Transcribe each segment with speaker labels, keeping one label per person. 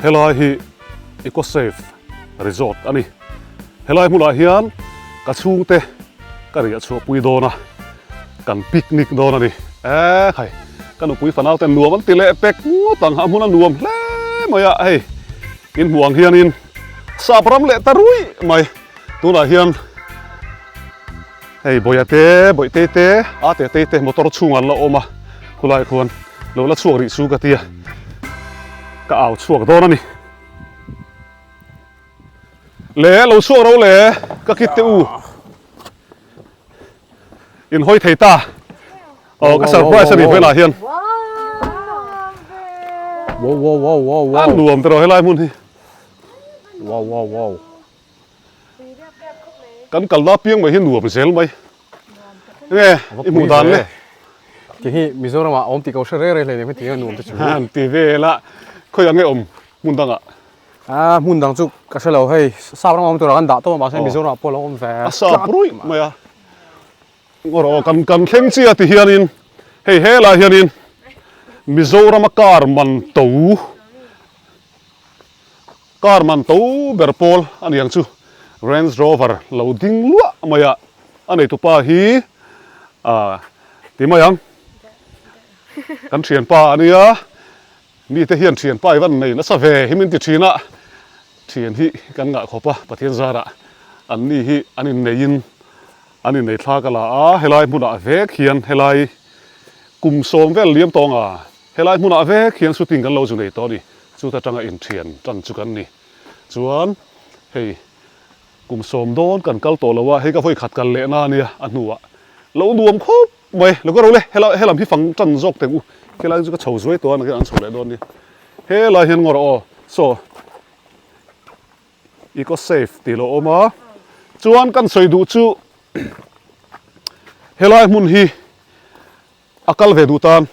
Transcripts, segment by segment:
Speaker 1: Helai hi Ecosafe Resort a ni. Helai hmunah hian ka chhungte ka riah chhuahpui dawn a, kan picnic dawn a ni. Eee khai, ka nupui fanau ten nuam an ti leh pek ngawt ang, a hmun a nuam hle mai a, hei in hmuh ang hianin sap ram leh ta ruih mai. Tunah hian hei Bawia te, Bawihtei te, a Tetei te motor chhungah an la awm a, khulai khuan lo la chhuak rih chu ka tia, ka au chhuak dawn a ni. Le lo chhuak ro le ka kit te u in hawi thei ta aw ka surprise a ni velah hian
Speaker 2: Wow wow wow wow wow
Speaker 1: a nuam tiraw helai hmun hi
Speaker 2: wow wow wow
Speaker 1: Kan kalna apiang mai hi nuam zel mai. Nge i hmuh dan le?
Speaker 2: Ti hi Mizoram ah awm tih ko hre reng reng hleinem heti hian nuam te chu.
Speaker 1: Han ti vel a, khawi ang nge awm hmun dangah?
Speaker 2: A hmun dang chu ka hre lo hei, sap ram awm turah kan dah tawp a mahse Mizoram ah pawh a lo awm ve
Speaker 1: A sap ruih mai a. Ngaw kan kan thleng chiah ti hianin hei helai hianin Mizorama car man to Car man to ber pawl a ni ang chu. Range Rover lo ding luah mai a, a neitupa hi ah ti mai ang. Kan thianpa a nia, mite hian thianpa i van nei nasa ve hi min ti thin a, thian hi kan ngah khawp a, Pathian zarah an ni hi an inneiin an innei thlak a la a, helai hmunah vek hian helai kum sawm vel liam tawng a. Helai hmunah vek hian shooting kan lo zu nei tawh a ni. Chuta tanga inthian tan chu kan ni. Chuan hei kum sawm dawn kan kal tawh lo a, hei ka vawi khat kal leh na ania a hnuah lo nuam khawp mai. Lo ka ro le, helai helam hi fang tan zawk teh u. Helai chu ka chho zuai tawh a, nakin an chho leh dawn nia. Helai hian ngaw rawh aw. Saw Eco safe tih lo awm a. Chuan kan sawi duh chu helai hmun hi A kal ve duh tan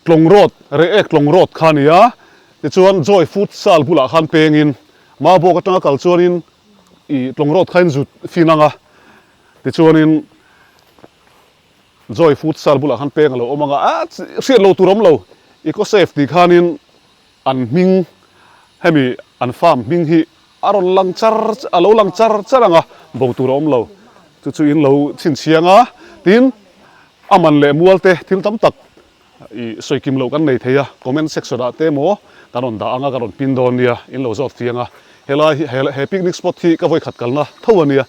Speaker 1: Tlawng Road, Reiek Tlawng Road kha a ni a, tichuan Joy Futsal bulah khan pengin Mabawk atanga kal chuanin ih Tlawng Road kha in zut fin ang a, tichuanin Joy Futsal bulah khan peng a lo awm ang a, ah hriat lo tur awm lo, Ecosafe tih khanin An hming, hemi an farm hming hi a rawn lang char a lo lang char char ang a, bo tur a awm lo. Chu chu in lo chhinchhiang a, tin a man leh mual te thil tam tak i sawi kim loh kan nei thei a, comment section ah te emaw kan rawn dah ang a, kan rawn pin dawn nia, in lo zawt fiang a. Helai hi he he picnic spot hi ka vawikhat kalna tho a nia,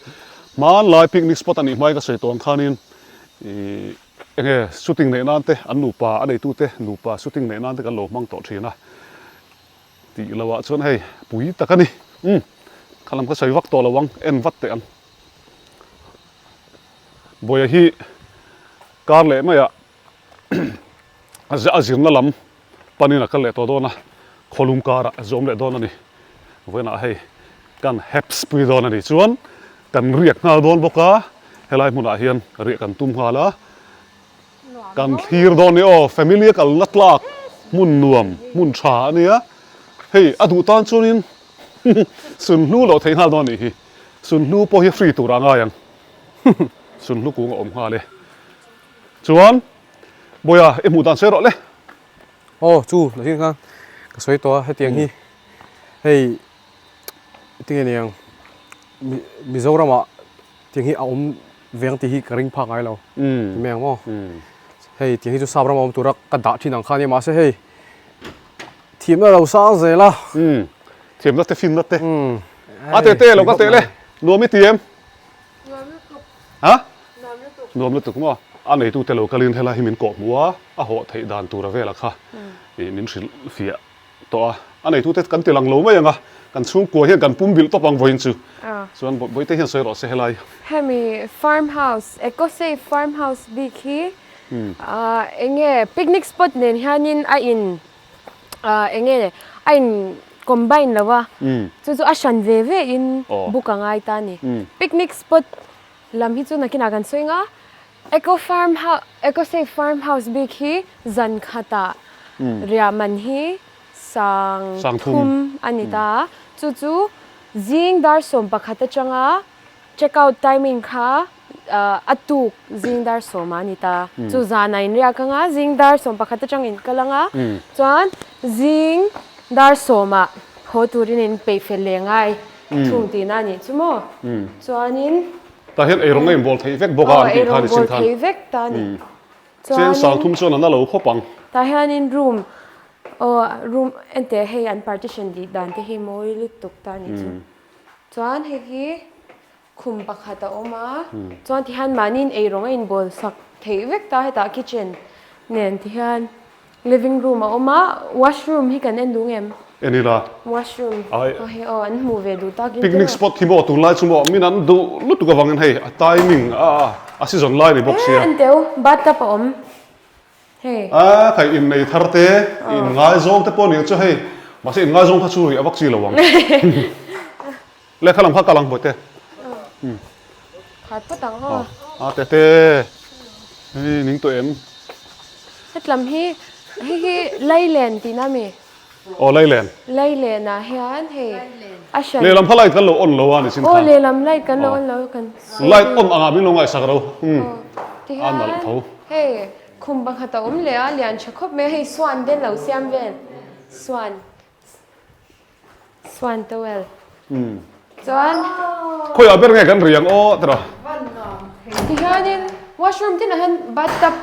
Speaker 1: hmanlai picnic spot a nih hmain ka sawi tawh ang khanin i Enge shooting neih nan te an nupa a neitu te nupa shooting neih nan te kan lo hmang tawh thin a tih lo ah chuan hei pui tak a ni umm kha lam kha sawi vak tawh lo ang en vat teh ang Bawia hi kar leh mai ah a zirna lam panin a kal leh tawh dawn a khawlum karah a zawm leh dawn a ni vawiinah hei kan haps pui dawn a ni chuan Kan riak nghal dawn bawk a, helai hmunah hian riah kan tum nghal a, kan thlir dawn ni aw, family a kalna tlak hmun nuam, hmun tha a nia, hei a duh tan chuanin sunhlu loh theih nghal dawn a nih hi, sunhlu pawh hi free turah a ngai ang, sunhlu kung a awm nghal e, chuan Bawiha i hmuh dan sawi rawh le.
Speaker 2: Aw chu nakin khan ka sawi tawh a hetiang hi hei. Tinge niang Mizoram ah tiang hi a awm veng tih hi ka ring phak ngai lo ti mai ang maw hei tiang hi chu sap ram a awm tura ka dah thin ang kha ania mahse hei thiamna lo sang zel a
Speaker 1: thiamna te finna te a te te lo ka teh le nuam i ti em
Speaker 3: nuam lutuk
Speaker 1: ha nuam lutuk nuam lutuk maw a neitu te lo kalin helai hi min kawh hmu a a hawh theih dan tura vela kha min hrilh fiah tawh a, a neitute kan ti lang lo mai ang a, kan chhungkua hian kan pum bilh tawp ang vawiin chu. Chuan Bawihte hian sawi rawh se helai.
Speaker 3: Hemi farm house, Eco Safe Farm House bik hi enge picnic spot nen hianin a in enge a in combine lo a, chu chu a hran ve ve in book a ngai ta a ni. Picnic spot lam hi chu nakinah kan sawi ang a, Eco farm house Eco safe farm house bik hi zan khatah riah man hi sang thum a ni ta a, chu chu zing dar 11 atanga check out timing kha a tuk zing dar 10 a ni ta. Chu zan a inriak anga zing dar 11 atang in kal anga chuan zing. dar sawmah haw turin in peih fel leh ngai thung tihna a nih chu maw? Chuanin.
Speaker 1: Tah hian eirawng a inbawl theih vek bawk a an tih khan i chin khan.
Speaker 3: Aw eirawng bawl theih vek ta a ni.
Speaker 1: Chuan 30 chuan an la lo khawp ang.
Speaker 3: Tah hianin room aw room enteh hei an partition tih dan te hi mawi lutuk ta a nih chu. Chuan hei hi khum pakhat a awm a, chuan tihian mahniin eirawng a inbawl sak theih vek ta hetah kitchen nen tihian living room a awm a, washroom hi kan en duh ngem?
Speaker 1: En ila.
Speaker 3: Washroom aw hei aw an hmuh ve duh takin
Speaker 1: Picnic spot hi maw tunlai chu maw min an duh lutuk avangin hei a timing a a season lai ni bawk sia.
Speaker 3: E en teu bathtub a awm hei.
Speaker 1: A khai innei thar te inngaizawng te pawh aniang chu hei mahse inngaizawng kha chu rih a vak chi lo ang. Lehkha lam kha kal ang Bawihte.
Speaker 3: Khar phawt ang aw.
Speaker 1: A tete hei ning tawh em?
Speaker 3: Hetlam hi hei hi Lailen tihna mi?
Speaker 1: Aw Lailen.
Speaker 3: Lailen ah hian hei a hran.
Speaker 1: Lehlam kha light kan lo on lo a ni chin khan.
Speaker 3: Aw lehlam light kan lo on lo kan.
Speaker 1: Light on angah min lo ngaihsak ro.
Speaker 3: A
Speaker 1: nalh tho.
Speaker 3: Hei khum pakhat a awm leh a lian tha khawp mai a hei suan te an lo siam vel suan. Swan towel. Chuan.
Speaker 1: Khawiah ber nge kan ri ang aw tira.
Speaker 3: Tihianin washroom tinah hian bathtub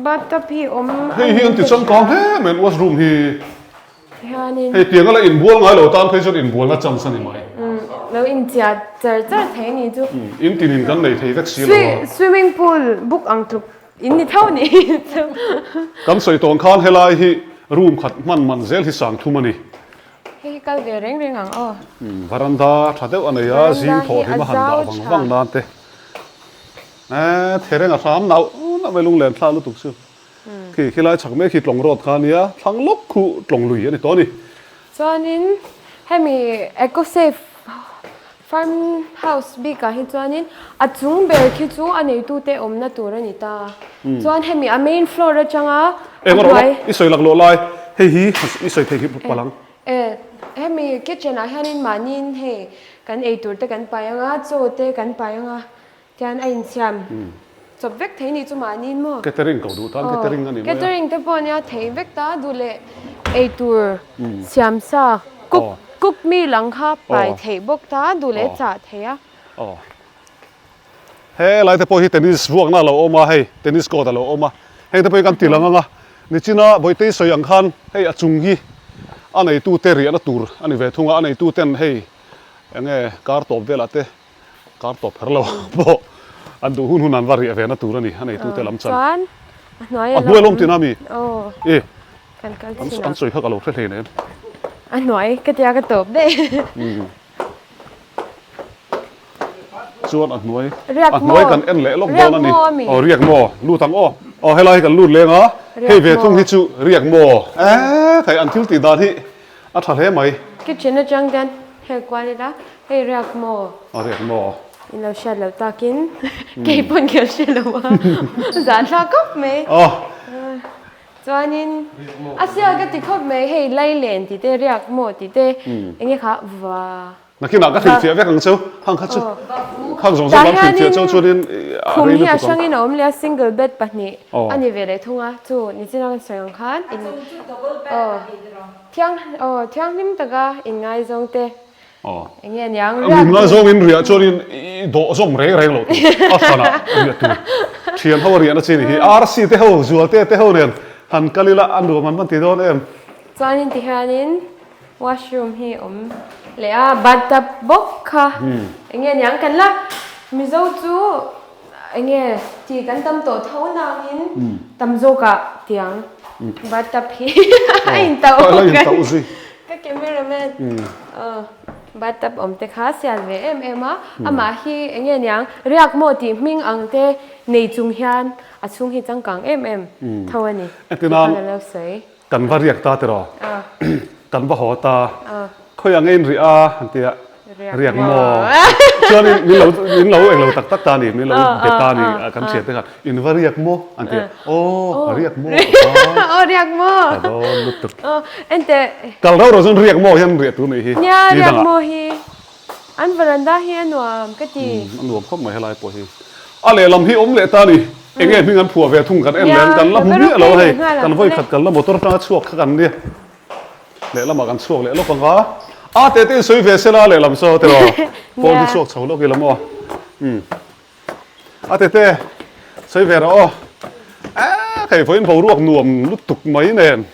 Speaker 3: bathtub hi awm.
Speaker 1: Hei hi an ti changkang hle mai washroom hi.
Speaker 3: Tihianin.
Speaker 1: Hei tiang a la inbual ngai lo tan phei chuan inbualna chance a ni mai.
Speaker 3: Lo inchiah char char thei a ni chu.
Speaker 1: In tinin kan nei thei vek si lo a.
Speaker 3: Swimming pool book ang tluk In ni tho ni chu.
Speaker 1: Kan sawi tawn khan helai hi room khat hman man zel hi sang thum a ni.
Speaker 3: Hei hi kal ve reng reng ang aw.
Speaker 1: Varanda tha deuh a nei a, zing thawh hlim a han dah vang vang nan te. Eee thereng a hram nauh nauh mai lunglen thlak lutuk chu. Khi khilai chhak mek hi tlawng road kha a nia, thlang lawk khu tlawng lui a ni tawh a ni.
Speaker 3: Chuanin hemi eco safe Farm house bikah hi chuanin a chung ber khi chu a neitute awmna tur a ni ta. Chuan hemi a main floor atanga a
Speaker 1: Eng rawh lawk, i sawi laklawh lai, hei hi i sawi thei hi palang.
Speaker 3: E, hemi kitchen ah hianin mahniin hei kan eitur te kan pai anga, chaw te kan pai anga, Tian a insiam chawp vek thei nih chu mahni maw?
Speaker 1: Catering ko duh tan catering a ni mai a.
Speaker 3: Catering te pawh nia thei vek ta duh leh eitur siam sa cook cook meal ang kha pai theih bawk ta duh leh chah thei a.
Speaker 1: Aw. He lai te pawh hi tennis vuakna a lo awm a hei tennis court a lo awm a heng te pawh hi kan ti lang ang a nichina Bawitei sawi ang khan hei a chung hi a neitute riahna tur a ni ve thung a a neituten hei eng nge kar tawp velah te Kar tawp her lo pawh an duh hun hun an va riah ve na tur a ni, a neitute lam chan.
Speaker 3: Chuan a hnuai a
Speaker 1: lo awm. A hnuai a lo awm tihna mi?
Speaker 3: Aw.
Speaker 1: E.
Speaker 3: Kan kal chin
Speaker 1: a. An sawi kha ka lo hre hlei nen.
Speaker 3: A hnuai ka tia ka tawp daih.
Speaker 1: Chuan a hnuai. A hnuai kan en leh lawk dawn a ni. Aw riak maw? Lut ang aw. Aw helai hi kan lut leng a. Hei ve thung hi chu riak maw? Eee khai an thil tih dan hi A tha hle mai.
Speaker 3: Kitchen atang hian hel kual ila hei riak maw?
Speaker 1: A riak maw?
Speaker 3: In lo hriat loh takin kei pawn ka hre lo a zan thlak khawp mai.
Speaker 1: Aw.
Speaker 3: Chuanin a sial ka ti khawp mai hei lailen tih te riak maw tih te enge kha va.
Speaker 1: Nakinah ka hrilhfiah vek ang cheu, khang kha chu khang zawng zawng kan hrilhfiah cheu chuanin
Speaker 3: a rei lutuk ang. Khum hi a hrangin a awm leh a, single bed pahnih a ni ve leh thung a, chu nichina kan sawi ang khan in aw thiang aw thianghlim taka inngaizawng te eng nge aniang
Speaker 1: riak tur. Inngaizawngin riah chuanin i dawh zawm reng reng loh tur a hranah riah tur thian ho a riahna chi ni hi RC te ho Zualte te ho nen han kal ila a nuam an van ti dawn em.
Speaker 3: Chuanin tihianin Washroom hi awm leh a bathtub bawk kha enge niang kan la Mizo chu enge ti kan tam tawh tho nangin tam zawkah tiang bathtub hi a intauh ka cameraman bathtub awm te kha sial ve em em a amah hi enge niang riak maw tih hming ang te nei chung hian a chhung hi changkang em em tho a ni tih kha ka lo sawi.
Speaker 1: Kan va riak ta tiraw? Kan va haw ta. Khawiah nge in riah a? An ti a. Riak maw? Chuanin min lo min lo englo tak tak ta a ni, min lo be ta a ni kan thiante khan. In va riak maw? An ti a. Aw, riak maw?
Speaker 3: Aw, riak maw?
Speaker 1: Ka dawn lutuk.
Speaker 3: Aw, enteh.
Speaker 1: Kal rau rau chuan riak maw hian riah tur nih hi.
Speaker 3: Nia, riak maw hi. An varanda hi a nuam ka ti.
Speaker 1: A nuam khawp mai helai pawh hi. A lehlam hi awm leh ta ni. Enge hming an phuah ve thung kan en leh an kan la hmu miah lo a hei. Kan vawi khat kan la motor atanga chhuak kha kan nia. Lehlamah kan chhuak leh lawk ang a. A teh te in sawi ve sela lehlam saw tiraw. Pawn hi chhuak chho lawk ila maw. Umm. A teh te sawi ve rawh aw. Eee hei vawiin boruak nuam lutuk mai nen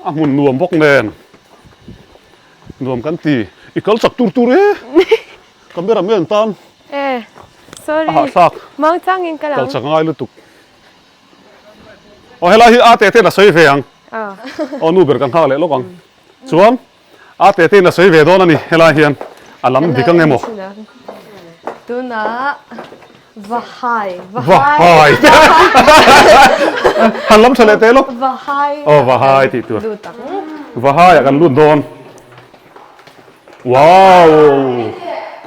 Speaker 1: a hmun nuam bawk nen nuam kan ti. I kal chak tur tur e. Camera man tan
Speaker 3: Eh, sorry.
Speaker 1: A hahthlak.
Speaker 3: Mang changin ka lang.
Speaker 1: Kal chak ngai lutuk. Aw helai hi a tete in a sawi ve ang. Aw nu ber kan nghak leh lawk ang. Chuan a tete in a sawi ve dawn a ni helai hian a lam dik ang emaw.
Speaker 4: Tunah Vahai.
Speaker 1: Vahai. Han lam tha leh teh lawk.
Speaker 4: Vahai.
Speaker 1: Aw Vahai tih tur.
Speaker 4: Lut ang.
Speaker 1: Vahai ah kan lut dawn. Wow!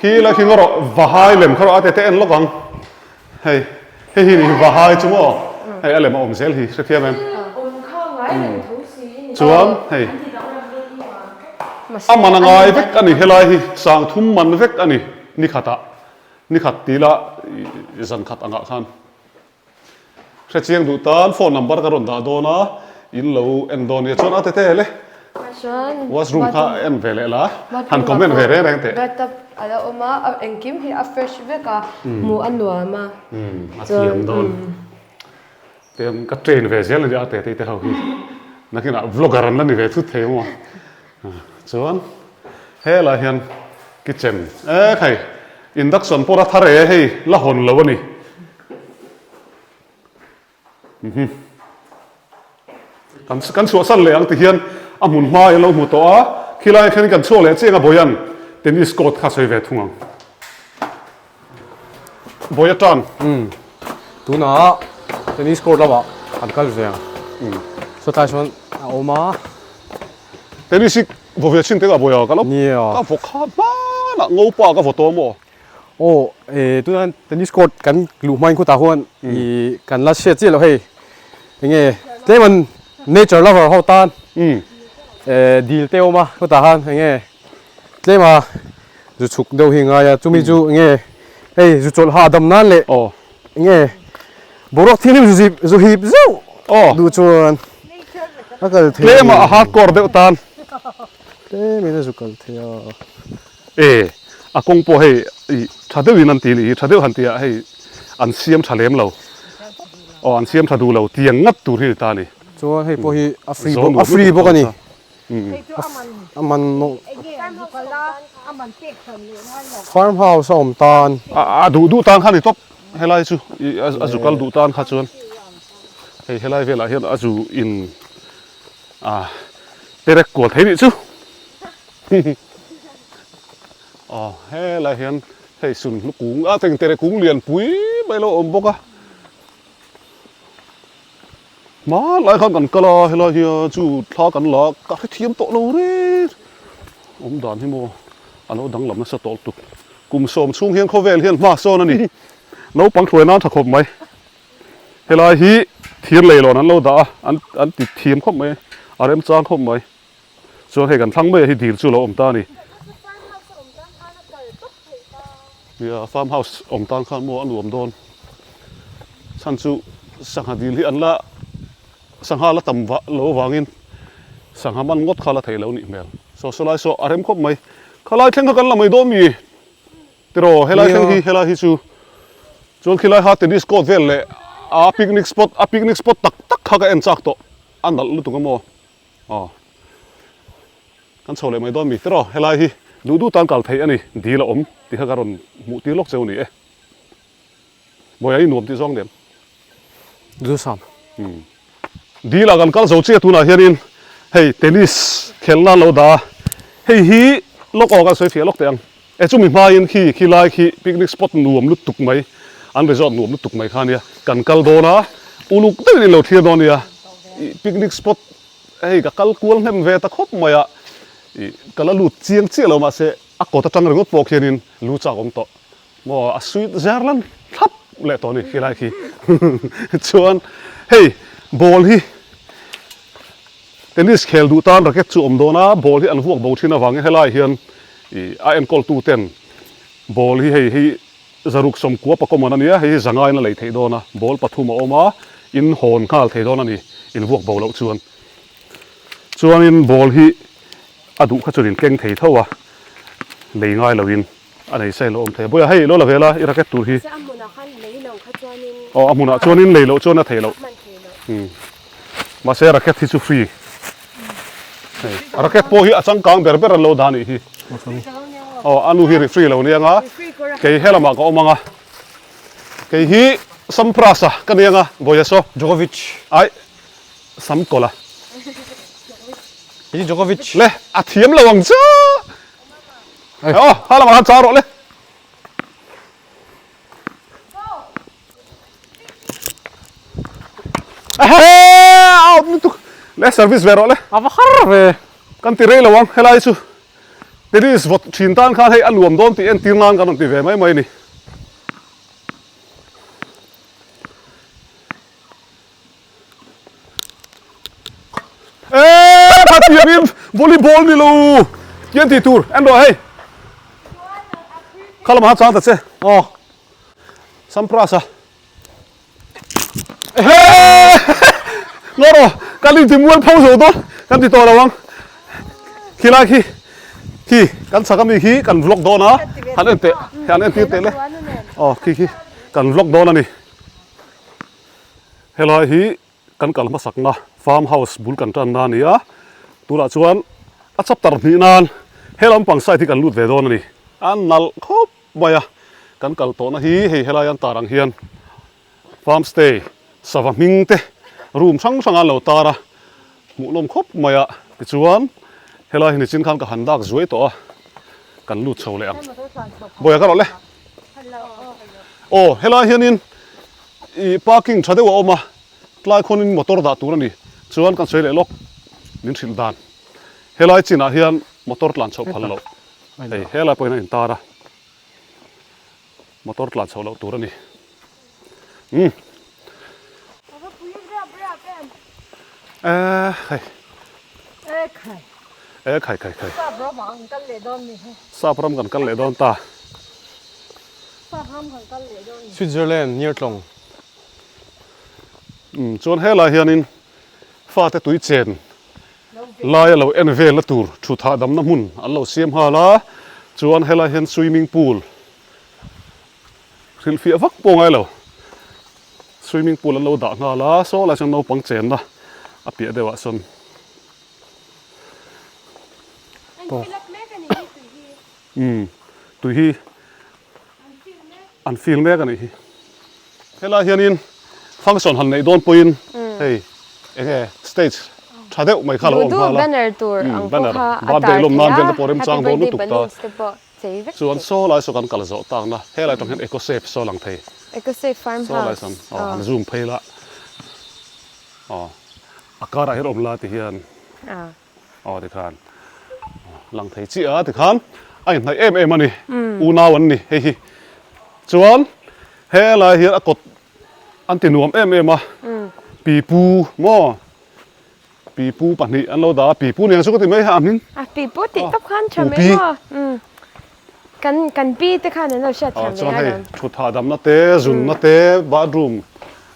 Speaker 1: Khi la khi ngaw rawh Vahai lem kha rawh a tete en lawk ang. Hei, hei hi ni Vahai chu maw? Hei a lem a awm zel hi, hrethiam em? Chuan hei, a man a ngai vek a ni helai hi, sangthum man vek a ni nikhatah, nikhat ti ila zankhat angah khan. Hrechiang duh tan phone number ka rawn dah dawn a, in lo en dawn nia. Chuan a tete le, washroom kha en ve leh la, han comment ve reng reng teh.
Speaker 4: Bathtub a la awm a, engkim hi a fresh vek a, hmuh a nuam a.
Speaker 1: Umm, a thiam dawn. Tiang ka train ve zel a nia a tete te ho hi. Nakinah vlogger an la ni ve thut thei maw. Chuan helaiah hian kitchen e khai induction pawh a thar e hei la hawn lo a ni. Kan kan chhuahsan leh ang ti hian a hmun hma in lo hmu tawh a, khilaiah khian kan chhuak leh chiang a Bawian tennis court kha sawi ve thung ang. Bawi atan.
Speaker 2: Umm tunah tennis court lamah kan kal ve ang. Sawtlai chuan a awm a.
Speaker 1: Tennis hi vaw ve chhin teh ka Bawi a, ka lo ka vaw kha hmanah ngopa ka vaw tawh maw?
Speaker 2: Aw eh tunah tennis court kan luh hmain khutah huan ih kan la hriat chiah loh hei enge tlem an nature lover ho tan eh dil te awm a khutah khan enge tlem a zu chhuk deuh hi ngai a chumi chu enge hei zu chawlh hahdam nan leh enge boruak thianghlim zu zip zu hip zeuh duh chuan a kal thei
Speaker 1: tlem a hardcore deuh tan
Speaker 2: tlem in a zu kal thei a.
Speaker 1: E, a kawng pawh hei ih tha deuhin an ti nih hi, tha deuh han tih ah hei an siam tha lem lo, aw an siam tha duh lo tiang ngat tur hi ni ta a ni.
Speaker 2: Chuan hei pawh hi a free bawk, a free bawk a ni. A man Farm house a awm tan.
Speaker 1: A duh duh tan kha ni tawp helai chu ih a zu kal duh tan kha chuan hei helai velah hian a zu in a terek kual thei nih chu. Aw helai hian hei sunhlu kung a cheng tere kung lian pui mai lo awm bawk a hmanlai khan kan kal a helai hi chu thla kan la ka hrethiam tawh lo reng awm dan hi maw a lo danglam nasa tawh lutuk kum sawm chhung hian khawvel hian hma sawn a ni naupang hruai nan tha khawp mai helai hi thir leilawn an lo dah a an an ti thiam khawp mai a remchang khawp mai. Chuan hei kan thlang mai ah hi dil chu lo awm ta a ni. Nia farm house awm tan khan maw a nuam dawn. Chhan chu sangha dil hi an la sangha la tam vah lo avangin sangha man ngawt kha la theih lo nih hmel. Saw sawlai saw a rem khawp mai. Khalai thleng kha kan la mai dawn mi? Tiraw helai thleng hi helai hi chu chuan khilai kha tennis court vel leh a picnic spot a picnic spot tak tak kha ka en chak tawh a nalh lutuk a maw. Aw. Kan chho leh mai dawn mi tiraw helai hi duh duh tan kal theih a ni dil a awm tih kha ka rawn hmuh tir lawk cheu ni e. Bawiha i nuam tih zawng nem.
Speaker 2: Duhsam.
Speaker 1: Umm. Dil ah kan kal zo chiah tunah hianin hei tennis khelhna an lo dah a hei hi lawk aw kan sawi fiah lawk teh ang. E chumi hmain khi khi lai khi picnic spot nuam lutuk mai an resort nuam lutuk mai kha ania kan kal dawn a uluk deuhin in lo thlir dawn ania ih picnic spot hei ka kal kual hnem ve ta khawp mai a ih ka la lut chiang chiah lo mahse a kawt atang ringawt pawh khianin lu chak awm tawh maw a sweet zer lan thlap leh tawh a ni khi lai khi chuan hei ball hi Tennis khel duh tan racket chu awm dawn a, ball hi an vuak bo thin avangin helai hian ih a enkawltu ten ball hi hei hi zaruk sawmkua pakawm an a nia, hei hi zangain a lei theih dawn a, ball pathum a awm a, in hawn nghal thei dawn a ni, in vuak bo loh chuan. Chuanin ball hi a duh kha chuan in keng thei tho a, lei ngai loin a nei sa in lo awm thei a. Bawiha hei lo la ve la i racket tur hi. Aw a hmunah chuanin lei loh chuan a thei loh. Mahse racket hi chu free. Hei racket pawh hi a changkang ber ber an lo dah a nih hi. Aw a nu hi ri free lo nia nga kei helamah ka awm ang a. Kei hi Sampras-a ka nia nga Bawiha saw.
Speaker 2: Djokovic.
Speaker 1: Ai Sam kawlh a.
Speaker 2: Kei chu Djokovic.
Speaker 1: Le a thiam lo ang chu. Aw ha lamah khan chang rawh le. Out lutuk. Le service ve rawh le.
Speaker 2: A va har ve.
Speaker 1: Kan ti rei lo ang helai chu tennis vawt thin tan khan hei a nuam dawn tih entir nan kan rawn ti ve mai mai a ni. Eee kha tiangin volleyball ni lo tiang tih tur en rawh hei kha lamah khan chang ta che
Speaker 2: aw
Speaker 1: Sampras a ehe ngaw rawh kan inti mual pho zo dawn kan ti tawh lo ang khilai khi khi kan chhak ami khi kan vlog dawn a han en teh han entir teh le aw khi khi kan vlog dawn a ni. Helai hi kan kal hmasakna farm house bul kan tanna a ni a, tunah chuan a chapter hnih nan he lampang side hi kan lut ve dawn a ni. A nalh khawp mai a, kan kal tawhna hi hei helai an tar ang hian farm stay sava hming te room hrang hrang an lo tar a, hmuhnawm khawp mai a. Tichuan helai hi nichin khan ka han dak zuai tawh a, kan lut chho leh ang. Bawiha ka rawh le. Aw helai hianin Ih parking tha deuh a awm a, tlai khuanin motor dah tur a ni. Chuan kan sawi leh lawk min hrilh dan. Helai chinah hian motor tlan chhoh phal loh. Hei helai pawhin a intar a, motor tlan chhoh loh tur a ni. Umm. E khai.
Speaker 4: E khai.
Speaker 1: E khai khai khai.
Speaker 4: Sap ram ah kan kal leh dawn ni he.
Speaker 1: Sap ram kan kal leh dawn ta.
Speaker 2: Switzerland near tlawng.
Speaker 1: Umm chuan helai hianin fate tui chen laia lo en velna tur thut hahdamna hmun an lo siam nghal a, chuan helai hian swimming pool hrilhfiah vak pawh ngai lo swimming pool an lo dah nghal a, saw lai chuan naupang chenna a piah deuhah sawn. Umm tui hi an feel mek a nih hi. Helai hianin function han neih dawn pawhin hei eng nge stage tha deuh mai kha a lo awm nghal a. Umm banner birthday lawm nan vel te pawh remchang dawn lutuk ta. Chuan saw lai saw kan kal zawh takna helai atang hian eco safe saw lang thei. Saw lai sawn aw han zoom phei la aw a karah hian awm la ti hian. Aw tikhan lang thei chiah a tikhan a inhnaih em em a ni unau an ni hei hi chuan helai hian a kawt an ti nuam em em a pipu maw pipu pahnih an lo dah a pipu ni ang chu ka ti mai a hming
Speaker 3: a pipu tih tawp khan tha mai maw Kan kan pi te khan an lo hriat thiam ve
Speaker 1: Chuan hei thut hahdamna te, zunna te, bathroom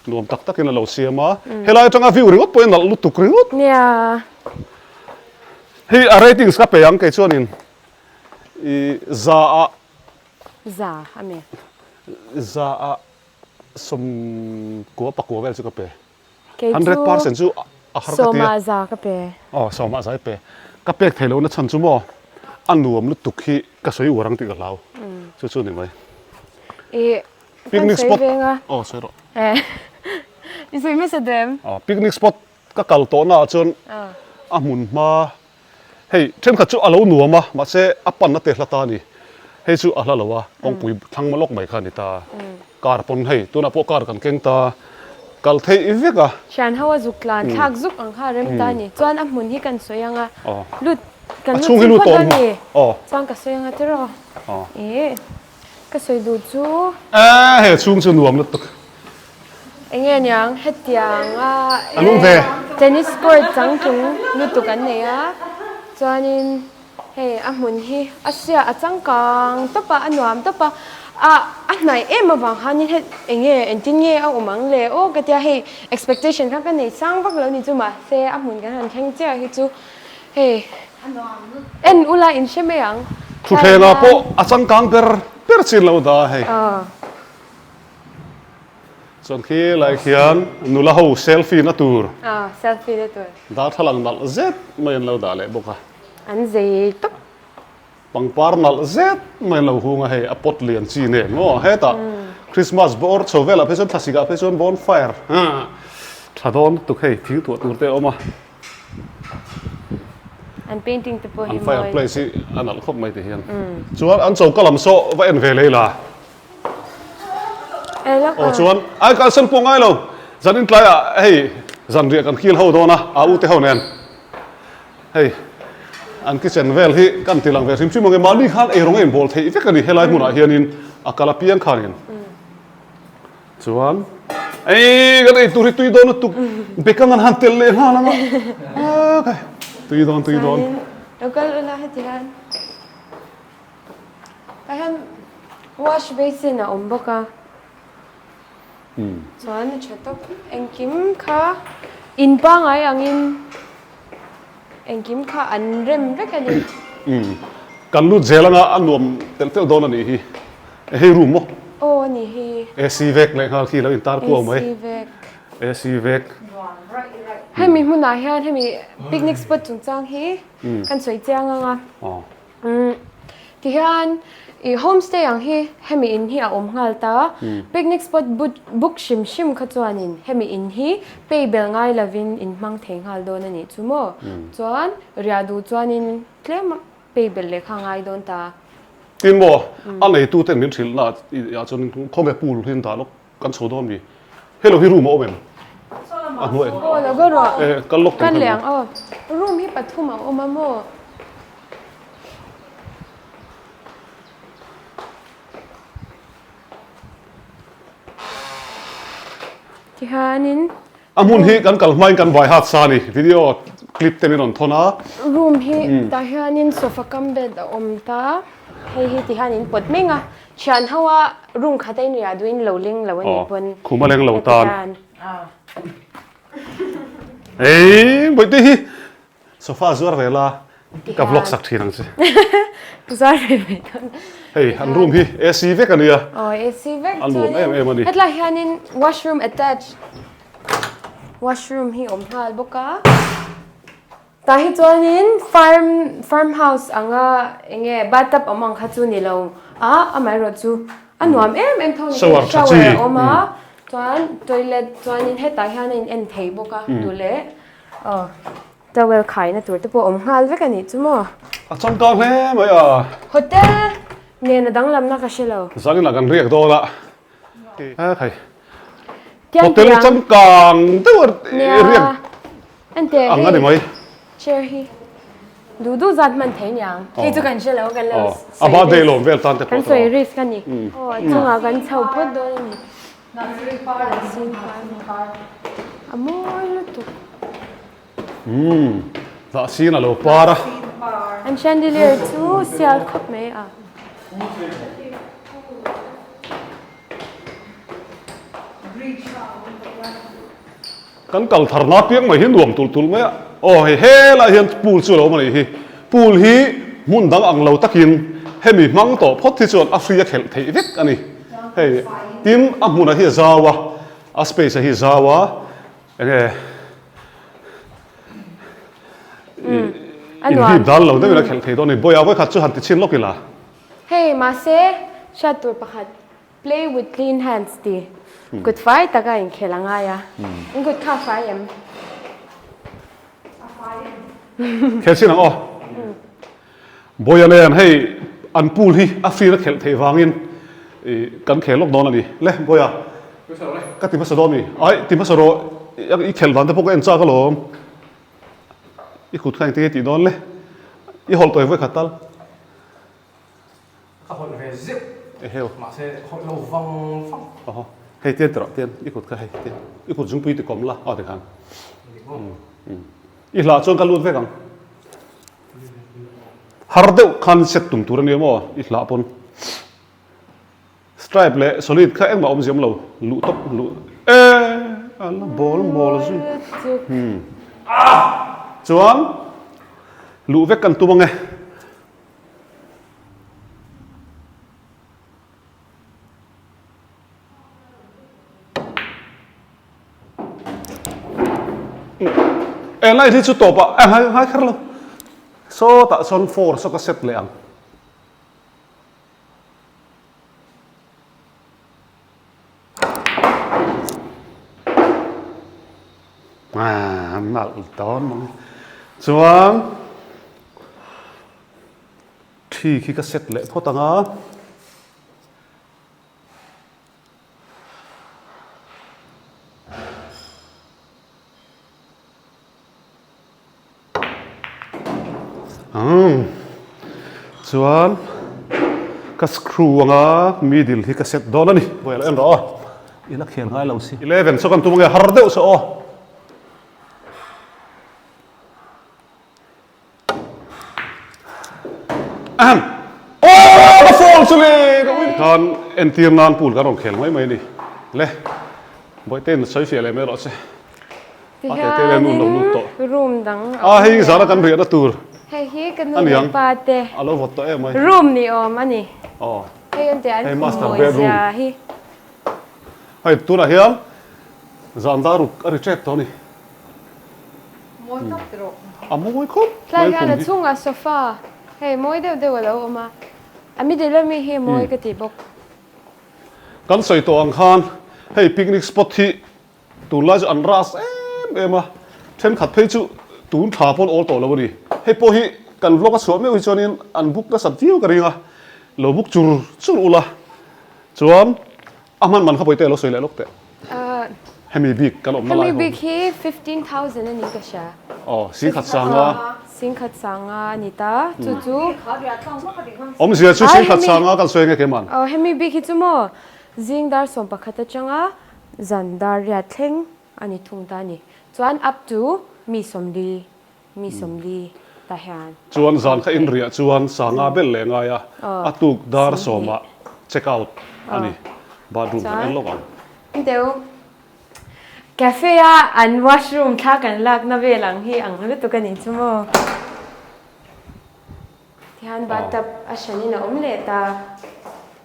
Speaker 1: nuam tak takin a lo siam a. Helai atanga view ringawt pawhin nalh lutuk ringawt.
Speaker 3: Nia.
Speaker 1: Hei a ratings ka pe ang kei chuanin i za ah.
Speaker 3: Za a mi.
Speaker 1: Za ah sawmkua pakua vel chu ka pe.
Speaker 3: Kei chu
Speaker 1: 100% chu a har ka ti a.
Speaker 3: Sawmah za ka pe.
Speaker 1: Aw sawmah za i pe. Ka pek thei lohna chhan chu maw a nuam lutuk hi ka sawi uar ang tih ka hlau. Chu chu ni mai.
Speaker 3: I kan
Speaker 1: Picnic
Speaker 3: sawi
Speaker 1: spot
Speaker 3: veng a.
Speaker 1: Aw sawi rawh.
Speaker 3: I sawi hmasa dem.
Speaker 1: Aw picnic spot ka kal tawhna ah chuan a hmun hma Hei thenkhat chu a lo nuam a, mahse a panna te hla ta a ni. Hei chu a hla lo a, kawngpui thlang lawk mai kha a ni ta. Car pawn hei tunah pawh car kan keng ta, kal theih vek a.
Speaker 3: Hrian ho a zuk tlan thlak zuk ang kha a rem ta a ni. Chuan a hmun hi kan sawi ang a, lut kan lut ching phawt a ni. Chuan ka sawi ang a tiraw? Ih. Ka sawi duh chu.
Speaker 1: Eeh he chhung chu nuam lutuk.
Speaker 3: Enge niang hetiang a
Speaker 1: A lung ve.
Speaker 3: Tennis court changtlung lutuk an nei a chuanin hei a hmun hi a sia a changkang tawp a a nuam tawp a ah a hnaih em avang khanin he enge engtin nge a awm ang le aw ka tia hei expectation kha ka nei sang vak lo ni chu mahse a hmun kan han thleng chiah hi chu. Hei en ula in hre mai ang.
Speaker 1: Thutthleng ah pawh a changkang ber ber chin lo dah a hei. Chuan khi lai khian nula ho selfie na tur.
Speaker 3: Aw selfie na tur.
Speaker 1: Darthlalang nalh zet mai an lo dah leh bawk a.
Speaker 3: An zei tawp.
Speaker 1: Pangpar nalh zet mai an lo hung a hei a pot lian chi nen maw hetah Christmas bawr chho velah phei chuan thlasik ah phei chuan bonfire tha dawn lutuk hei thing tuah tur te a awm a.
Speaker 3: An painting te pawh hi
Speaker 1: mawi. An fireplace hi a nalh khawp mai ti hian. Chuan an choka lam saw va en ve lei la. Aw chuan ai kalsan pawh ngai lo zanin tlaiah hei zanriah kan kil ho dawn a a ute ho nen hei an kitchen vel hi kan ti lang ve hrim hrim ang e mahni khan eirawng a inbawl theih vek a ni helai hmunah hianin a kal apiang khanin chuan ei kan eitur hi tui dawn lutuk bekang an han telh leh nghal ang a tui dawn tui dawn.
Speaker 3: Lo kal ula heti hian. Tah hian wash basin a awm bawk a, chuan a tha tawp. Engkim kha in pangngai angin engkim kha an rem vek a ni.
Speaker 1: Kan lut zel anga a nuam telh telh dawn a nih hi. Hei room maw?
Speaker 3: Aw a nih hi.
Speaker 1: AC vek leh nghal khi lo intar kuau mai.
Speaker 3: AC vek.
Speaker 1: AC vek.
Speaker 3: Hemi hmunah hian hemi picnic spot chungchang hi kan sawi chiang ang a. Tihian i homestay ang hi hemi in hi a awm nghal ta, picnic spot book hrim hrim kha chuanin hemi in hi pay bel ngai lovin in hmang thei nghal dawn a nih chu maw? Chuan riah duh chuanin tlem pay bel leh kha a ngai dawn ta.
Speaker 1: Tin maw, a neituten min hrilh na ah chuan khawnge pool hi an dah lawk kan chho dawn mi? Hello hi room a awm em? A hnuai.
Speaker 3: Aw lo go rawh.
Speaker 1: Eh kal lawk
Speaker 3: Kan leh ang aw. Room hi pathum a awm a maw? Tihianin.
Speaker 1: A hmun hi kan kal hmain kan vai hat sa a ni. Video clip te min rawn thawn a.
Speaker 3: Room hi tah hianin sofa cum bed a awm ta. Hei hi tihian in pawt meng a. Thian ho a room khat a inriah duhin lo leng lo a nih pawn.
Speaker 1: Khum a leng lo tan. Ei Bawihte hi sofa zuar ve la ka vlog sak thin ang che.
Speaker 3: Zuar ve ve dawn.
Speaker 1: Hei an room hi AC vek a nia.
Speaker 3: Aw AC vek
Speaker 1: chuan. A nuam em em a ni.
Speaker 3: Hetlai hianin washroom attach washroom hi awm nghal bawk a. Tah hi chuanin farm farm house anga eng nge bathtub awm ang kha chu ni lo a amaherawh chu a nuam em em tho ni
Speaker 1: Shower tha chi
Speaker 3: shower a awm a chuan toilet chuanin hetah hian a in en thei bawk a duh leh aw towel khaina tur te pawh a awm nghal vek a nih chu maw.
Speaker 1: A changkang hle mai a.
Speaker 3: Hotel nen a danglamna ka hre lo.
Speaker 1: Zaninah kan riak dawn a. Hotel changkang deuh a riak ang a ni mai.
Speaker 3: Chair hi duh duh zat hman thei niang. Hei chu kan hre lo kan lo
Speaker 1: A birthday lawm vel tan te pawh.
Speaker 3: Kan sawi risk a ni. Aw a chungah kan chho phawt dawn a ni. A mawi lutuk.
Speaker 1: Umm dah sin a lo par a.
Speaker 3: An chandelier chu sial khawp mai a.
Speaker 1: Kan kal thar na piang mai hi nuam tulh tulh mai a. Aw hei helai hian pool chu a lo awm a nih hi. Pool hi hmun dang ang lo takin hemi hmang tawh phawt hi chuan a free a khelh theih vek a ni. Hei tin a hmunah hi a zau a, a space a hi zau a. Enge
Speaker 3: a nuam.
Speaker 1: Inhip dal lo deuhin a khelh thei dawn a ni. Bawiah vawikhat chu han ti chhin lawk ila.
Speaker 3: Hei mahse hriat tur pakhat play with clean hands ti kut fai taka inkhelh a ngai a. In kut kha a fai em?
Speaker 1: A fai em? Khelh chin ang aw. Bawiah nen hei an pool hi a free na khelh theih vangin kan khel lawk dawn a ni. Le Bawiah ka ti hmasa dawn mi? Ai ti hmasa rawh i khelh dan te pawh ka en chak alawm. I kut kha engtin nge tih dawn le? I hawlh tawi vawi khat tal.
Speaker 2: Ka hawlh ve zeuh.
Speaker 1: Eheu.
Speaker 2: Mahse hawlh lo vang vang.
Speaker 1: Aw hei tian ti rawh tian i kut kha hei tian i kut zungpui ti kawm la aw tikhan. I hlah chuan ka lut vek ang. Har deuh khan set tum tur a nia maw i hlah pawn. Stripe leh solid kha engmah awmzia awm lo luh tawp luh e a la bawl mawl zui. Chuan. Luh vek kan tum ange. E light hi chu tawp ah a ngai ngai kher lo. Sawtah sawn four saw ka set leh ang. Ah, nalh dawn mang e. Chuan thi khi ka set leh phawt ang a. Umm chuan ka screw anga middle hi ka set dawn a ni vawi lo en rawh aw i la khel ngai lo si 11 saw kan tum ange har deuh saw aw Ahem aw ka fall chu le ka ui khan entir nan pool kan rawn khel mai mai a ni le Bawihte sawi fiah leh mai rawh che.
Speaker 3: Tihianin room dang
Speaker 1: a awm. A hei zana kan riahna tur.
Speaker 3: Hei hi ka nu leh pa te.
Speaker 1: A lo vawt tawh em mai.
Speaker 3: Room ni awm a ni. Hei an tih an khum mawi zia hi.
Speaker 1: Hei tunah hian zan dar ruk a ri tep tawh a ni.
Speaker 4: Mawi tak ti rawh.
Speaker 1: A mawi khawp mai
Speaker 3: Tlai hian a chungah sofa hei mawi deuh deuh a lo awm a. A middle ami hi mawi ka ti bawk.
Speaker 1: Kan sawi tawh ang khan hei picnic spot hi Tunlai chu an ras em em a, thenkhat phei chu tun thla pawn awl tawh lo a ni. Hei pawh hi kan vlog a chhuah meuh hi chuanin an book nasat viau ka ring a, lo book chur chur ula chuan a hman man kha pawite lo sawi leh lawk teh. Hemi bik kan awmna lai ho.
Speaker 3: Hemi bik hi 15,000 a ni ka hria.
Speaker 1: Aw, singkhat sanga.
Speaker 3: Singkhat sanga a ni ta, chu chu.
Speaker 1: Awmzia chu singkhat sanga kan sawi nge keiman?
Speaker 3: Aw, hemi bik hi chu maw zing dar 11 atanga Zan dar riat thleng a ni thung ta a ni. Chuan up to mi 40, mi 40 ta hian.
Speaker 1: Chuan zan kha in riah chuan sanga bel leh ngai a, a tuk dar sawmah check out a ni. Bathroom kan en lawk ang.
Speaker 3: Chuan deuh cafe a an washroom thla kan lakna vel ang hi ang lutuk a ni chu maw. Tihian bathtub a hranin a awm leh ta.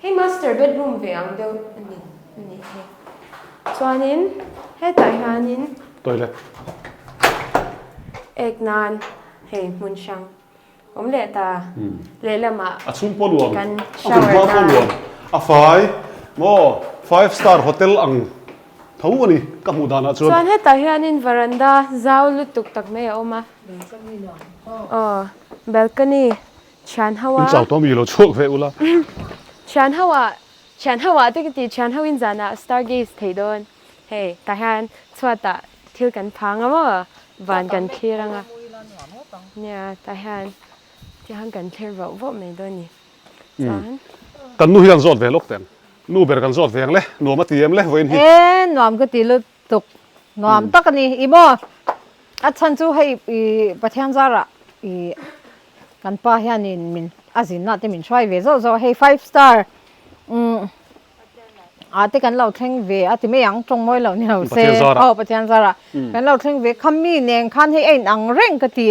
Speaker 3: Hei master bedroom ve ang deuh a ni a nih hi. Chuanin hetah hianin
Speaker 1: Toilet.
Speaker 3: Ek nan hei hmun hrang awm leh ta. Lehlamah
Speaker 1: A chhung pawh nuam.
Speaker 3: kan
Speaker 1: A hmun
Speaker 3: shower
Speaker 1: hma pawh
Speaker 3: nan.
Speaker 1: nuam. A fai maw five star hotel ang tho a ni ka hmuh danah chuan.
Speaker 3: Chuan hetah hianin veranda zau lutuk tak mai a awm a. Aw balcony thian ho a.
Speaker 1: In chau tawh mi lo chhuak ve ula.
Speaker 3: Thian ho ah thian ho ah te ka ti thian ho in zan ah star gaze thei dawn hei tah hian chhuat ah thil kan phang a maw van kan thlir anga nia tah hian tiang kan thlir vauh vauh mai dawn ni chuan.
Speaker 1: Kan nu hian zawt ve lawk teh ang nu ber kan zawt ve ang le nuam a ti em le vawiin hi.
Speaker 4: E nuam ka ti lutuk nuam tak a ni i maw. A chhan chu hei i Pathian zarah i kan pa hianin min a zinna te min hruai ve zawh zawh a, hei five star umm ah te kan lo thleng ve a ti mai ang tawng mawi lo ni lo se aw Pathian zarah kan lo thleng ve kha mi nen khan hei a inang reng ka ti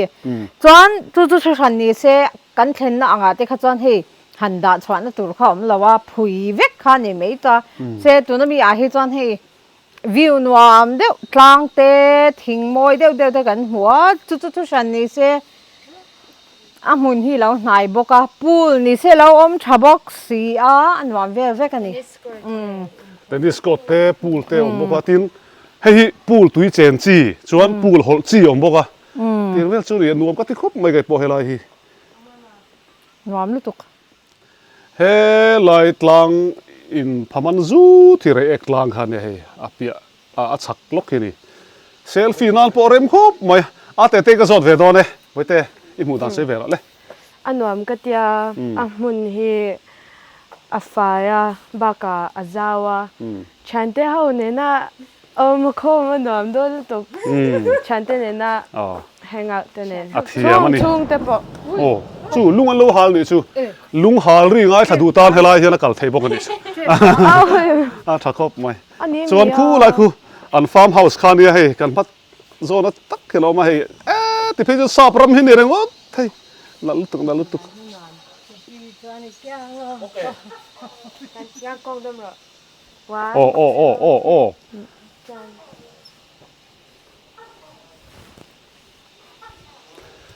Speaker 4: chuan chu chu thu hran ni se kan thlenna angah te kha chuan hei han dah chhuahna tur kha a awm lo a phui vek kha a ni mai ta se tuna mi ah hi chuan hei View nuam deuh tlang te thing mawi deuh deuh te kan hmu a chu chu thu hran ni se a hmun hi lo hnai bawk a pool ni se lo awm tha bawk si a a nuam vel vek a ni umm.
Speaker 1: Tennis court te pool te a awm bawk a tin hei hi pool tui chen chi chuan pool hawlh chi a awm bawk a tiang vel chu ni a nuam ka ti khawp mai keipawh helai hi.
Speaker 4: Nuam lutuk.
Speaker 1: He lai tlang in phaman zu thi rei ek tlang kha nia hei a piah a a chhak lawk hi ni. Selfie nan pawh rem khawp mai a tete ka zawt ve dawn e Vawite i hmuh dan sawi ve rawh le.
Speaker 3: A nuam ka tia a hmun hi a fai a bakah a zau a thiante ho nena Awm khawm a nuam dawn lutuk. Thiante nena hangout te nen.
Speaker 1: A thiam a ni.
Speaker 3: Chhung te pawh.
Speaker 1: Aw chu lung an lo hal nih chu. Lung hal ri ngaithla duh tan helai hian a kal thei bawk a nih chu. A tha khawp mai. Chuan khu lai khu an farm house kha nia hei kan hma zawna tak hi a lo awm a hei e ti phei chu sap ram hi ni reng awt. thei. Nalh lutuk, nalh lutuk. Aw aw aw aw aw.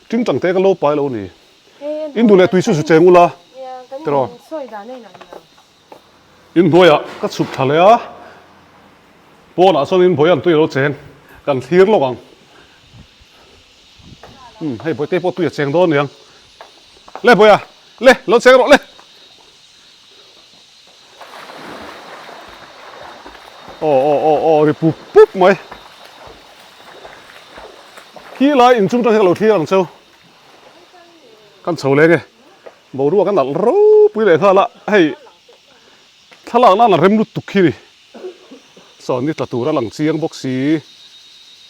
Speaker 1: Tingtang te ka lo pai lo ni. In duh leh tui chu zu cheng ula. Tiraw. In hnuaiah ka chhuk thla leh a, pawnah chuan in bawihan tui a lo cheng, kan thlir lawk ang. Umm hei bawihte pawh tui a cheng dawn aniang. Le bawiha, le lo cheng rawh le. Aw aw aw aw ri pup pup mai. Khi lai inchung tang hi ka lo thlir ang cheu. Kan chho leng e. Boruak a nalh ropui leh nghal a, hei thlalak nan a rem lutuk khi ni. Saw ni tla tur a lang chiang bawk si,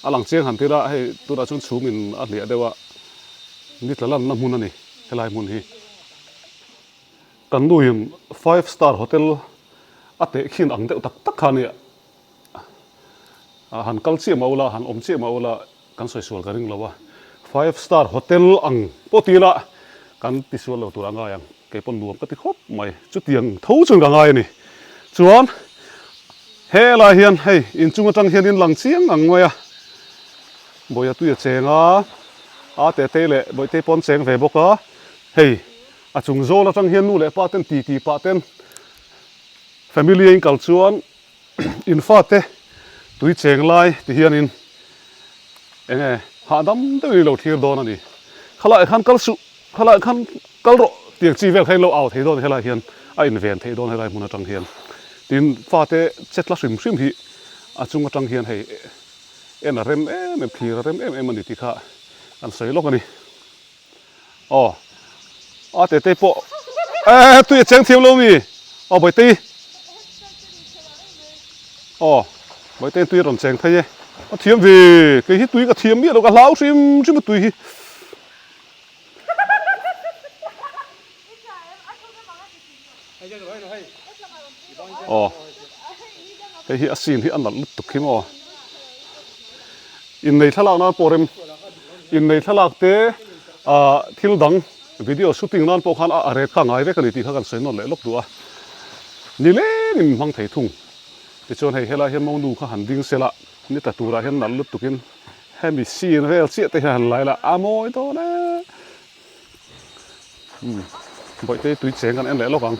Speaker 1: a lang chiang han tir a, hei tunah chuan chhum in a hliah deuh a, ni tla lanna hmun a ni helai hmun hi. Kan nuin five star hotel a tehkhin ang deuh tak tak kha a nia, han kal chiah mah ula, han awm chiah mah ula, Kan sawi sual ka ring lo a, five star hotel ang pawh ti ila kan ti sual lo tur a ngai ang, kei pawn nuam ka ti khawp mai, chutiang tho chuan ka ngai a ni. Chuan helai hian hei inchung atang hian in lang chiang ang mai a, Bawia tui a cheng a, a Tetei leh Bawihtei pawh an cheng ve bawk a, hei a chung zawl atang hian nu leh pa ten ti ti pah ten family a inkal chuan In fate tui cheng lai ti hianin eng nge hahdam deuhin i lo thlir dawn a ni. Khalaiah khan kal suh, khalaiah khan kal rawh tiang chi vel kha in lo au thei dawn helai hian a inven theih dawn helai hmun atang hian. Tin, fate che tla hrim hrim hi a chung atang hian hei en a rem em em, thlir a rem em em a ni tih kha kan sawi lawk a ni. Aw a tete pawh eh tui a cheng thiam lo mi aw bawitei aw bawitei tui a rawn cheng phei e a thiam ve kei hi tui ka thiam miah lo ka hlau hrim hrim a tui hi. Aw hei hi a scene hi a nalh lutuk hi maw innei thlalak nan pawh rem innei thlalak te ah thil dang video shooting nan pawh khan a ret kha a ngai vek a ni tih kha kan sawi nawn leh lawk duh a nileng in hmang thei thung tichuan hei helai hian monu kha han ding sela ni tla turah hian nalh lutuk in hemi scene vel chiah te hian han lai la a mawi dawn e. Umm bawihte tui cheng kan en leh lawk ang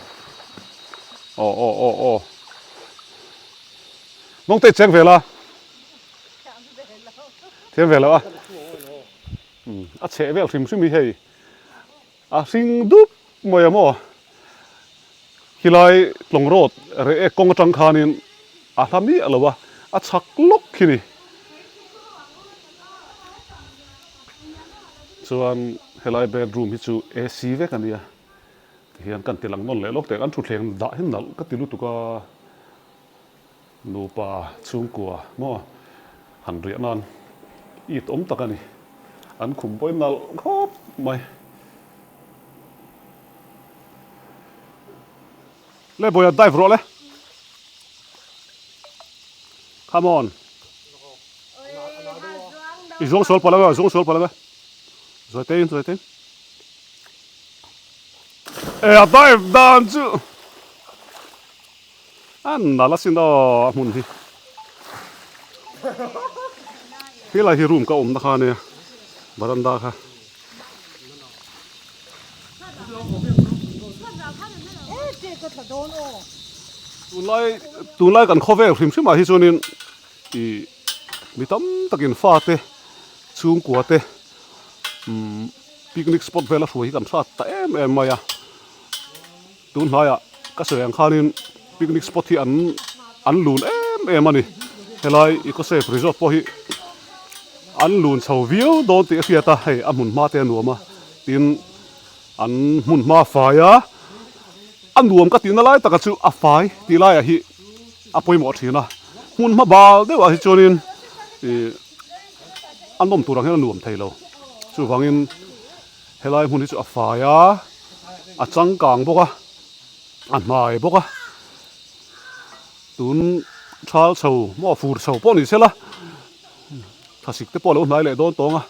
Speaker 1: aw aw aw aw Mawngte cheng ve la thiam ve lo a umm a chheh vel hrim hrim hi hei a hring dup mai a maw khilai tlawng road reh ek kawng atang khanin a hla miah lo a a chhak lawk khi ni. Chuan helai bedroom hi chu AC vek a nia tihian kan ti lang nawn leh lawk teh an thutthleng dah hi nalh ka ti lutuk a nupa chhungkua maw han riah nan it awm tak a ni an khum pawhin nalh khawp mai. Le bawiha dive rawh le. Come on. I zuang sual palh a, zuang sual palh a. Zawi te in, zawi te in. E a dive dan chu. A nal asin aw a hmun hi. Helai hi room ka awmna kha ania varanda kha. Tunlai tunlai kan khawvel hrim hrim ah hi chuanin ih mi tam takin fate chhungkua te umm picnic spot vel a hruai hi kan hrat ta em em mai a. Tun hnaiah ka sawi ang khanin picnic spot hi an an lun em em a ni. Helai Ecosafe Resort pawh hi an lun chho viau dawn tih a hriat a, hei a hmun hma te a nuam a, tin an hmun hma fai a, a nuam ka tihna lai taka chu a fai tih laiah hi a pawimawh thin a, hmun hma bal deuhah hi chuanin ih a nawm tur ang hian a nuam thei lo. Chuvangin. Helai hmun hi chu a fai a, a changkang bawk a, a hnai bawk a, tun thal chho maw fur chho pawh ni sela thlasik te pawh a lo hnai leh dawn tawng a.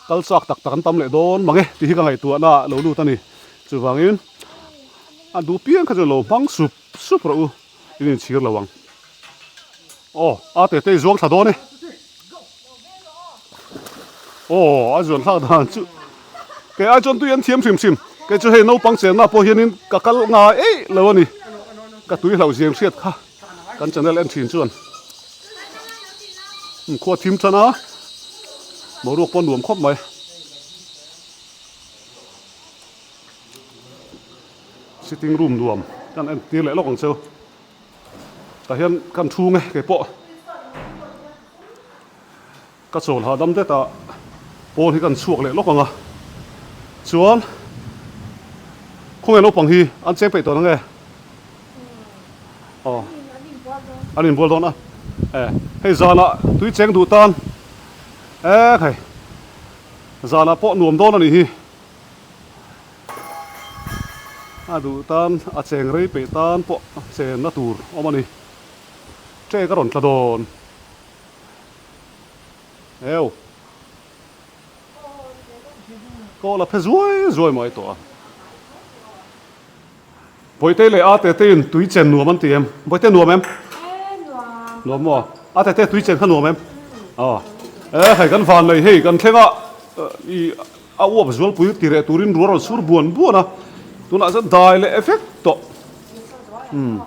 Speaker 1: Kal chak tak tak an tam leh dawn mang e tih hi ka ngaihtuahna ah lo lut a ni. Chuvangin a duh piang kha chu lo hmang sup sup rawh u, in inchhir lo ang. Aw, a tete i zuang thla dawn e. Aw, a zuan thlak dan chu kei ai chuan tui an thiam hrim hrim. Kei chu hei naupang chenna pawh hianin ka kal ngai eih lo a ni. Ka tui hlauh ziang hriat kha kan channel en thin chuan khua thim tan a, boruak pawh nuam khawp mai. Sitting room nuam kan en tir leh lawk ang cheu. Tah hian kan thu nge kei pawh ka chawl hahdam det a pawn hi kan chhuak leh lawk ang a chuan khawnge naupang hi an cheng peih tawh nange aw an inbual dawn a e hei zanah tui cheng duh tan e khai zanah pawh nuam dawn a nih hi. A duh tan a cheng rei peih tan pawh chenna tur awm a ni. Ṭek a rawn tla dawn. Heu. Kawl a phe zuai zuai mai tawh a. Bawihte leh a tete in tui chen nuam an ti em? Bawihte nuam em? Nuam maw? A tete tui chen kha nuam em? Aw. E hei kan van nei hei kan thleng a i a uap zualpui ti reh turin rual rawn sur buan buan a. Tunah chuan dai leh vek tawh. Umm.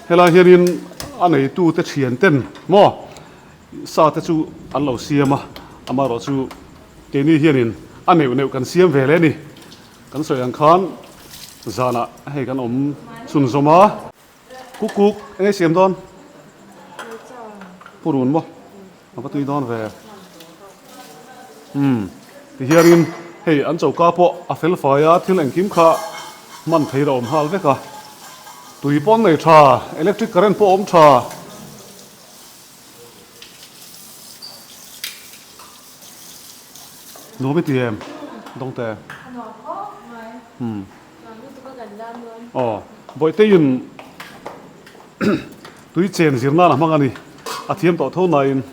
Speaker 1: Helai hianin a neitute thian ten maw sa te chu an lo siam a, amaherawh chu keini hianin a neuh neuh kan siam ve leh a ni. Kan sawi ang khan zanah hei kan awm chhunzawm a. Kuk kuk, eng nge siam dawn? Purun maw? A va tui dawn ve. Umm, tihianin hei an choka pawh a fel fai a, thil engkim kha hman theih a awm nghal vek a. Tui pawh an nei tha, electric current pawh a awm tha. Nuam i ti em? Dawngte.
Speaker 3: A nuam khawp mai.
Speaker 1: Umm.
Speaker 3: Nuam lutuk a kan zam dawn.
Speaker 1: Aw, Bawihteiin tui chen zir nan a hmang a ni. A thiam tawh tho nain.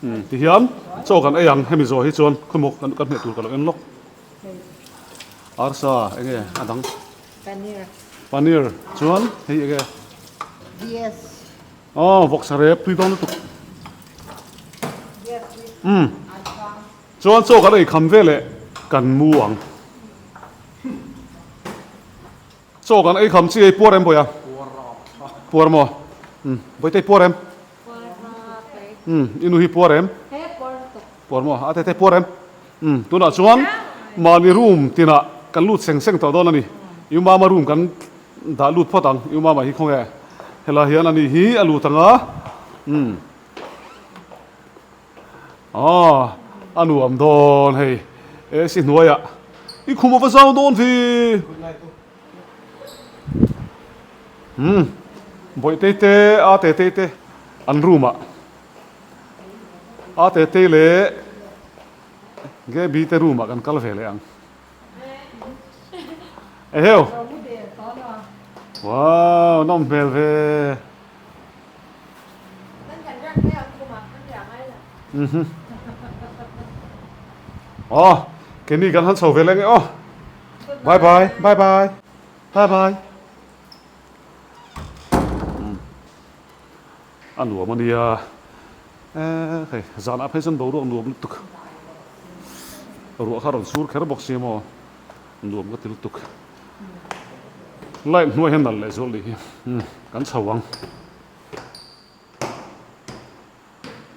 Speaker 1: Umm, tihian chaw kan ei ang hemi zawh hi chuan khawimawk kan kan hmeh tur ka lo en lawk. Arsa enge a dang?
Speaker 4: Paneer.
Speaker 1: Paneer chuan hei enge?
Speaker 4: Yes.
Speaker 1: Aw vawksa rep tui dawn lutuk. Umm. Chuan chaw kan ei kham veleh kan mu ang. Chaw kan ei kham chi ei puar em Bawiha? Puar maw? Umm Bawihte i puar em? Umm i nu hi puar em? Puar maw? A tete puar em? Umm tunah chuan mahni room tinah kan lut seng seng tawh dawn a ni. I mama room kan dah lut phawt ang. I mama hi khawnge helai hian a ni hi a lut ang a. Umm. Aw a nuam dawn hei AC hnuaiah i khum a va zau dawn vi. Umm Bawihtei te a Tetei te an room ah a Tetei leh Gaby te room ah kan kal ve leh ang. Eheu. Wow nawm hmel ve. Aw keini kan han chho ve leng e aw. Bye bye bye bye bye bye. A nuam a nia e hei zanah phei chuan boruak nuam lutuk ruah kha rawn sur kher bawk sia maw nuam ka ti lutuk light hnuai hian nalh leh zual nih hi kan chho ang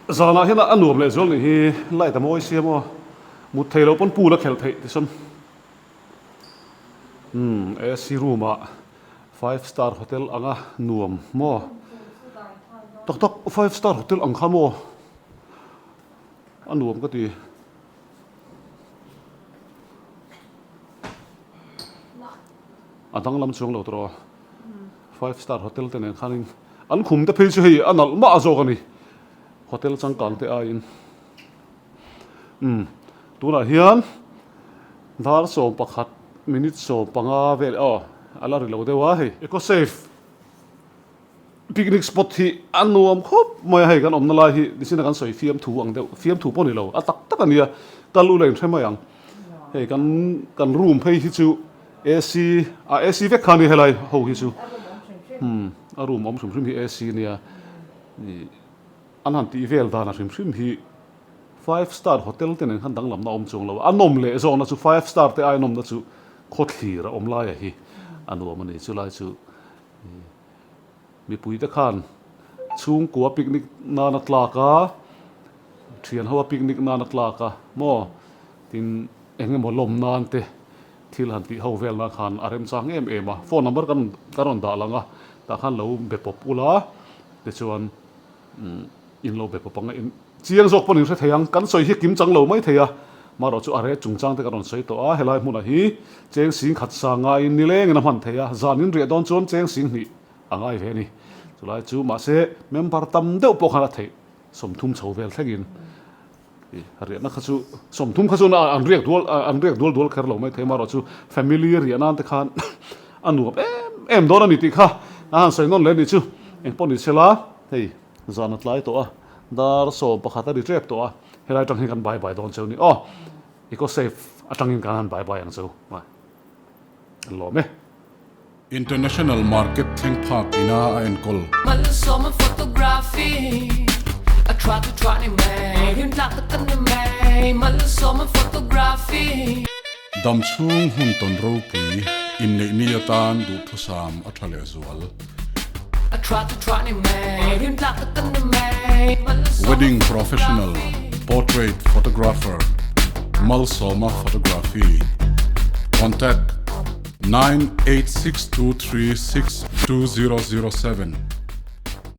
Speaker 1: zanah hian a nuam leh zual nih hi light a mawi sia maw mut thei loh pawn pool a khelh theih tichuan umm AC room ah. Five star hotel anga nuam maw? Tak tak five star hotel ang kha maw? A nuam ka ti. A danglam chuang lo tawh a. Five star hotel te nen khanin an khum te phei chu hei a nalh mah zawk a ni. Hotel changkang te aiin. Umm tunah hian dar 11 minute 15 vel aw a la ri lo deuh a hei. Ecosafe. Picnic spot hi a nuam khawp mai a, hei kan awmna lai hi nichin a kan sawi fiamthu ang deuh, fiamthu pawh ni lo, a tak tak a nia, kal ula inhre mai ang. Hei kan kan room phei hi chu AC a AC vek kha a ni helai ho hi chu, umm a room awm hrim hrim hi AC a nia, ih an han tih vel dan a hrim hrim hi five star hotel te nen khan danglamna a awm chuang lo a, a nawm leh zawkna chu five star te aia nawmna chu khawthlir a awm laia hi a nuam a ni, chulai chu ih. Mipuite khan chhungkua picnic nana tlak a, thian ho a picnic nana tlak a maw? Tin, eng emaw lawm nan te thil han tih ho vel nan khan a remchang em em a. Phone number kan kan rawn dah lang a, tah khan lo be pawp ula tichuan in lo be pawp ang a, in chiang zawk pawn in hre thei ang. Kan sawi hi kim chang lo mai thei a, marawh chu a reh chungchang te kan rawn sawi tawh a, helai hmunah hi cheng sing khat sa ngaiin nilengin a hman thei a, zan in riah dawn chuan cheng sing hnih A ngai ve a ni. Chulai chu mahse member tam deuh pawh khan a theih 30 chho vel thlengin riahna kha chu 30 kha chu an riak dual an riak dual dual kher lo mai thei amaherawh chu family riah nan te khan a nuam em em dawn a ni tih kha a han sawi nawn leh a nih chu. Engpawh ni sela hei zan a tlai tawh a dar 11 a ri tep tawh a helai atang hian kan bye bye dawn cheu ni aw eco safe atangin kan han bye bye ang cheu. Kan lawm e.
Speaker 5: International market thleng phak ina a enkawl.
Speaker 6: Malsawma photography a tha chu tha ni mai rim tlak tak kan ni mai Malsawma photography.
Speaker 5: Dam chhung hun tawn ropui inneih ni atan duhthusam a tha lehzual.
Speaker 6: A tha chu tha ni mai rim tlak tak kan ni mai Malsawma
Speaker 5: Wedding professional portrait photographer Malsawma photography Contact 9862362007.